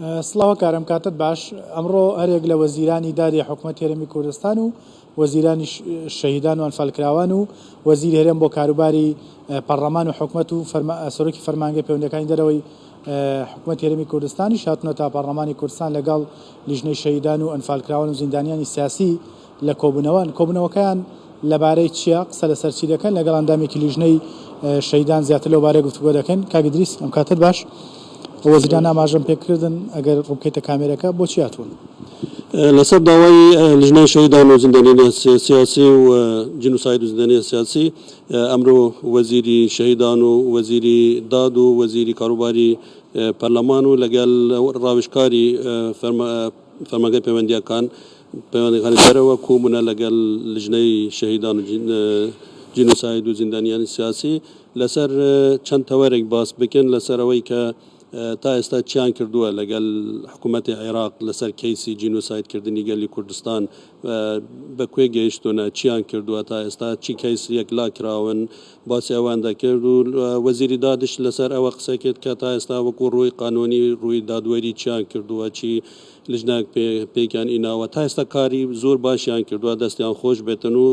سڵاو هەکار ئەم کاتەت باش. ئەمڕۆ هەریەک لە وەزیرانی دادی حکومەتی هەرێمی کوردستان و وەزیرانی شەهیدان و ئەنفالکراوان و وەزیری هەرێم بۆ کاروباری پەڕلەمان و حکومەت و سەرۆکی فەرمانگەی پەیوەندیەکانی دەرەوەی حکومەتی هەرێمی کوردستانیش هاتوونەتە پەڕلەمانی کوردستان لەگەڵ لیژنەی شەهیدان و ئەنفالکراوان و زیندانیانی سیاسی لە کۆبوونەوەن. کۆبوونەوەکەیان لەبارەی چییە؟ قسە لەسەر چی دەکەن؟ لەگەڵ ئەندامێکی لیژنەی شەهیدان زیاتر لەو بارەیە گفتوگۆ دەکەین. کاک ئیدریس ئەم کاتەت باش. وەزیران ئاماژەم پێکردن ئەگەر ڕووبکەیتە کامێرەکە بۆچی هاتوون؟ لەسەر داوای لیژنەی شەهیدان و زیندانیانی سیاسی و جینۆساید و زیندانیانی سیاسی ئەمرۆ وەزیری شەهیدان و وەزیری داد و وەزیری کاروباری پەرلەمان و لەگەل ڕاوێژکاری فەرمانگەی پەیوەندییەکان پەیوەندیەکانی دەرەوە کۆبوونە لەگەل لیژنەی شەهیدان و جینۆساید و زیندانیانی سیاسی لەسەر چەند تەوەرێک باس بکەن لەسەر ئەوەی کە تا ئێستا چیان کردووە لەگەل حکوومەتی عێراق لەسەر کەیسی جینۆساید کردنی گەلی کوردستان بە کوێ گەیشتوونە چیان کردووە تا ئێستا چی کەیس یەکلا کراون باسی ئەوان دەکرد و وەزیری دادش لەسەر ئەوە قسە کرد کە تا ئێستا وەکو ڕووی قانونی ڕووی دادوەری چیان کردووە چی لیژنەک پێکیان ئیناوە تا ئێستا کاری زۆر باشیان کردووە دەستیان خۆش بێتن و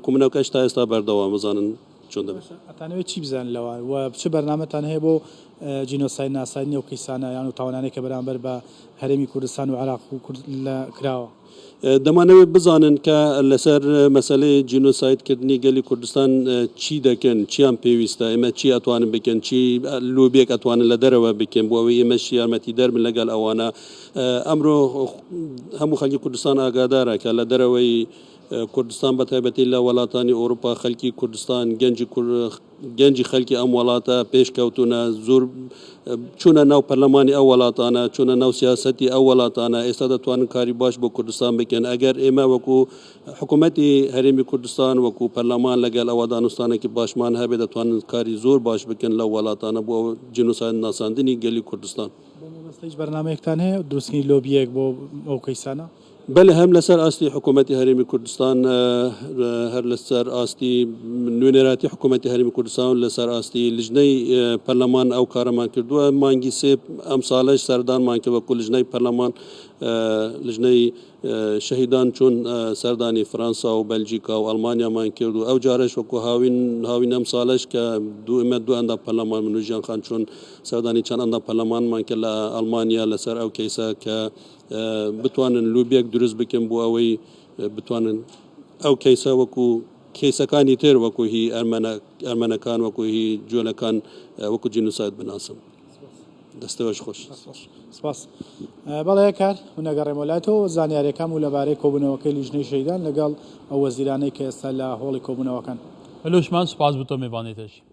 کومنەکەش تا ئێستا بەردەوام بزانن چۆن دەبێت. باشە ئەتانەوێت چی بزانن لەوان و چ بەرنامەتان هەیە بۆ جینۆساید ناساندنی ئەو کەیسانە یان و تاوانانەی کە بەرامبەر بە هەرێمی کوردستان و عێراق و کورد لە کراوە؟ دەمانەوێت بزانن کە لەسەر مەسەلەی جینۆساید کردنی گەلی کوردستان چی دەکەن، چیان پێویستە، ئێمە چی ئەتوانن بکەن، چی لۆبیەک ئەتوانن لە دەرەوە بکەن بۆ ئەوەی ئێمەش یارمەتیدەر بن لەگەڵ ئەوانە. ئەمرۆ هەموو خەلکی کوردستان ئاگادارە کە لە دەرەوەی کوردستان بە تایبەتی لە وەلاتانی ئەوروپا خەلکی کوردستان گەنجی گەنجی خەلکی ئەم وەڵاتە پێشکەوتونە زۆر چونە ناو پەرلەمانی ئەو وەڵاتانە چونە ناو سیاسەتی ئەو وەڵاتانە ئێستا دەتوانن کاری باش بۆ کوردستان بکەن ئەگەر ئێمە وەکو حکوومەتی هەرێمی کوردستان وەکو پەرلەمان لەگەل ئەوە دانوستانێکی باشمان هەبێ دەتوانن کاری زۆر باش بکەن لەو وەڵاتانە بۆ جینۆساید ناساندنی گەلی کوردستان. بۆ مەبەستە هیچ بەرنامەیەکتان هەیە دروستکردنی لۆبییەک بۆ ئەو کەیسانە؟ بەلێ هەم لەسەر ئاستی حکوومەتی هەرێمی کوردستان هەر لەسەر ئاستی نوێنەراتی حکوومەتی هەرێمی کوردستان و لەسەر ئاستی لجنەی پەرلەمان ئەو کارەمان کردووە مانگی سێ ئەم ساڵەش سەردانمان کرد وەکو لجنەی پەرلەمان لجنەی شەهیدان چوون سەردانی فرەنسا و بەلجیکا و ئەڵمانیامان کرد و ئەو جارەش وەکو هاوین هاوین ئەم ساڵەش کە دوو ئێمە دوو ئەندام پەرلەمان من و ژیان خان چوون سەردانی چەند ئەندام پەرلەمانمان کرد لە ئەڵمانیا لەسەر ئەو کەیسە کە بتوانن لوبیەک دروست بکەن بۆ ئەوەی بتوانن ئەو کەیسە وەکو کەیسەکانی تر وەکو هی ئەرمەنەکان وەکو هی جۆلەکان وەکو جینوساید بناسن. دەستەوەش خۆش. سپاس. بەڵێ کار نەگەڕێمەوە لای تۆ زانیاریەکان و لەبارەی کۆبوونەوەکەی لیژنەی شەهیدان لەگەڵ ئەو وەزیرانەی کە ئێستا لە هۆڵی کۆبوونەوەکەن. هەلۆشمان سوپاس بۆ تۆ مێڤانێ تەژی.